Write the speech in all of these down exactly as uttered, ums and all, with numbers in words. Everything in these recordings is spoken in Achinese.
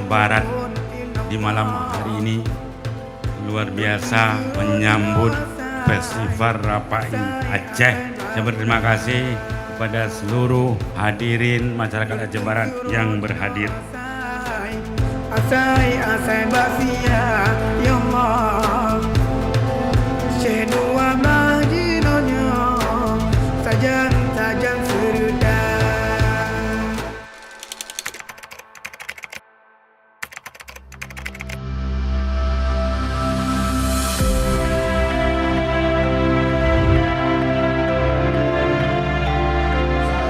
Barat di malam hari ini luar biasa menyambut Festival Rapai Aceh. Saya berterima kasih kepada seluruh hadirin masyarakat Aceh Barat yang berhadir. Asai, asai bak sia, ya Allah. Syeh dua blah jinoe nyoe, sajan, sajan seureuta.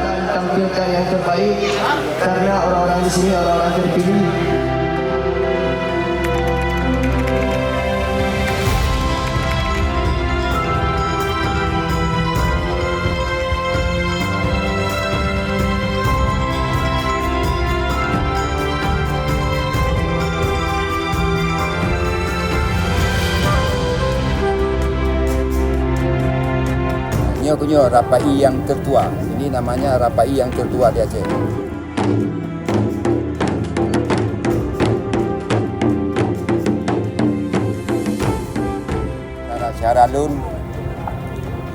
Akan tampilkan yang terbaik karena orang-orang di sini orang-orang terpilih. Nyoe keunyoe rapai nyang tertua. Ini namanya rapai nyang tertua di Aceh. Cara-cara lôn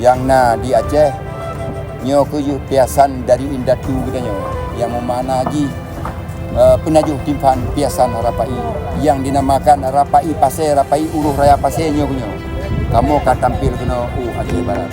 nyang na di Aceh, nyoe keuh piasan dari indatu geutanyoe nyang meumakna jih, eh, peunajoh timphan piasan rapai nyang dinamakan rapai pasé, rapai uroe raya pasé nyoe keuh nyoe. Kamoe ka tampil keunoe u Aceh Barat.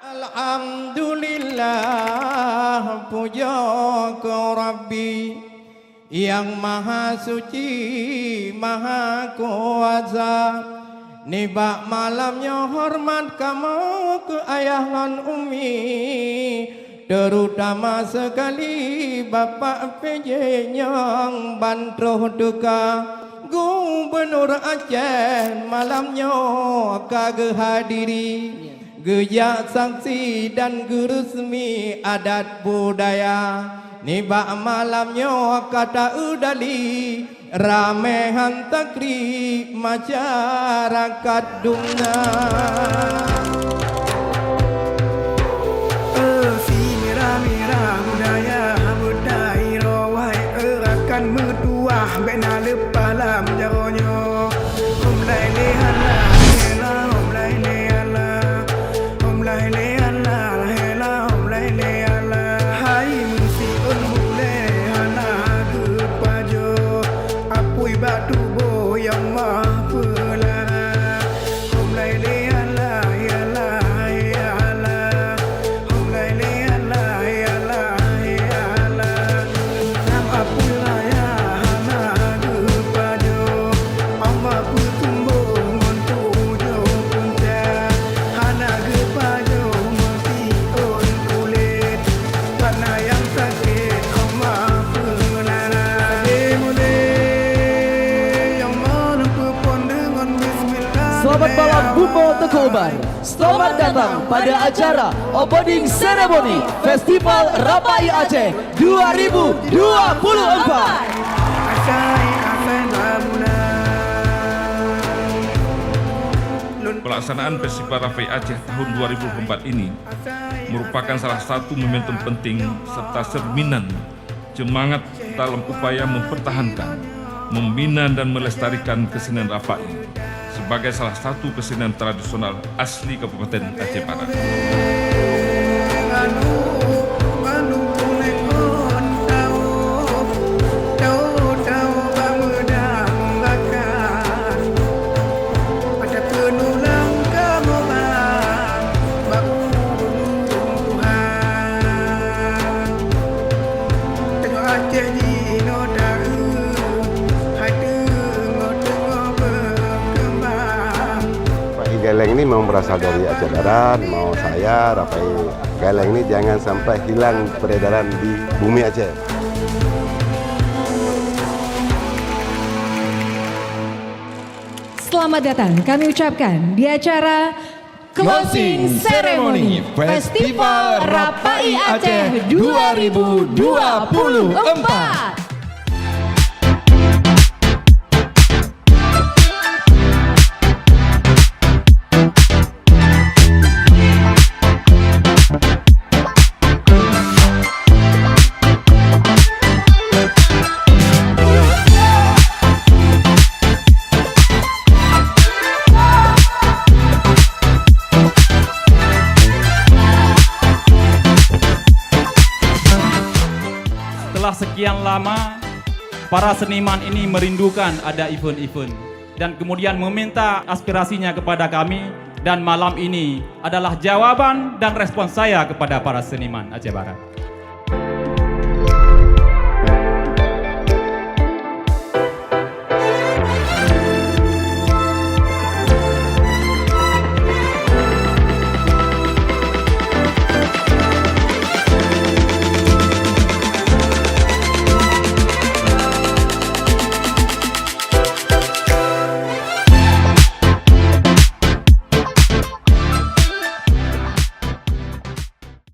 Alhamdulillah, pujoe keu Rabbi. Nyang Maha Suci, Maha Kuasa, nibak malam nyoe horeumat kamoe keu ayah ngon umi, teurutama seukali Bapak P J nyang ban troh teuka. Gubunur Aceh malam nyoe ka geuhadiri. Geujak saksi dan geureusmi adat budaya. Nibak malam nyoe ka taeudali ramé han takri masyarakat dumna. Eh, si mira-mira budaya beutai rawai, eh, rakan meutuwah bèk na leupah lam jaroe nyoe. Hom lai lé hala, hela, hom lai lé hala. Hom lai lé hala, hela, hom lai lé hala. Hai meusiôn bulèe hana geupajoh, apui bak tuboh nyang mah peulara. Hom lai lé hala, hala, hala. Hom lai lé hala, hala, hala. Lam apui raya hana geupajoh, Allah peutumbong ngon tujoh punca. Hana geupajoh meusiôn kulét, hana nyang sakét Allah peulara. Até mulai Allah neupeuphon deungon bismillah. Selamat malam, Bumoe Teuku Umar. Selamat datang pada acara opening ceremony Festival Rapai Aceh dua ribu dua puluh empat. Pelaksanaan Festival Rapai Aceh tahun dua ribu dua puluh empat ini merupakan salah satu momentum penting serta cerminan semangat dalam upaya mempertahankan membina dan melestarikan kesenian Rapai sebagai salah satu kesenian tradisional asli Kabupaten Aceh Barat. Rapai Galeng ni memang berasal dari Aceh Barat, mau saya, Rapai Galeng ni jangan sampai hilang peredaran di bumi Aceh. Selamat datang kami ucapkan di acara Closing Ceremony Festival Rapai Aceh dua ribu dua puluh empat. Setelah sekian lama, para seniman ini merindukan ada event-event dan kemudian meminta aspirasinya kepada kami, dan malam ini adalah jawaban dan respon saya kepada para seniman Aceh Barat.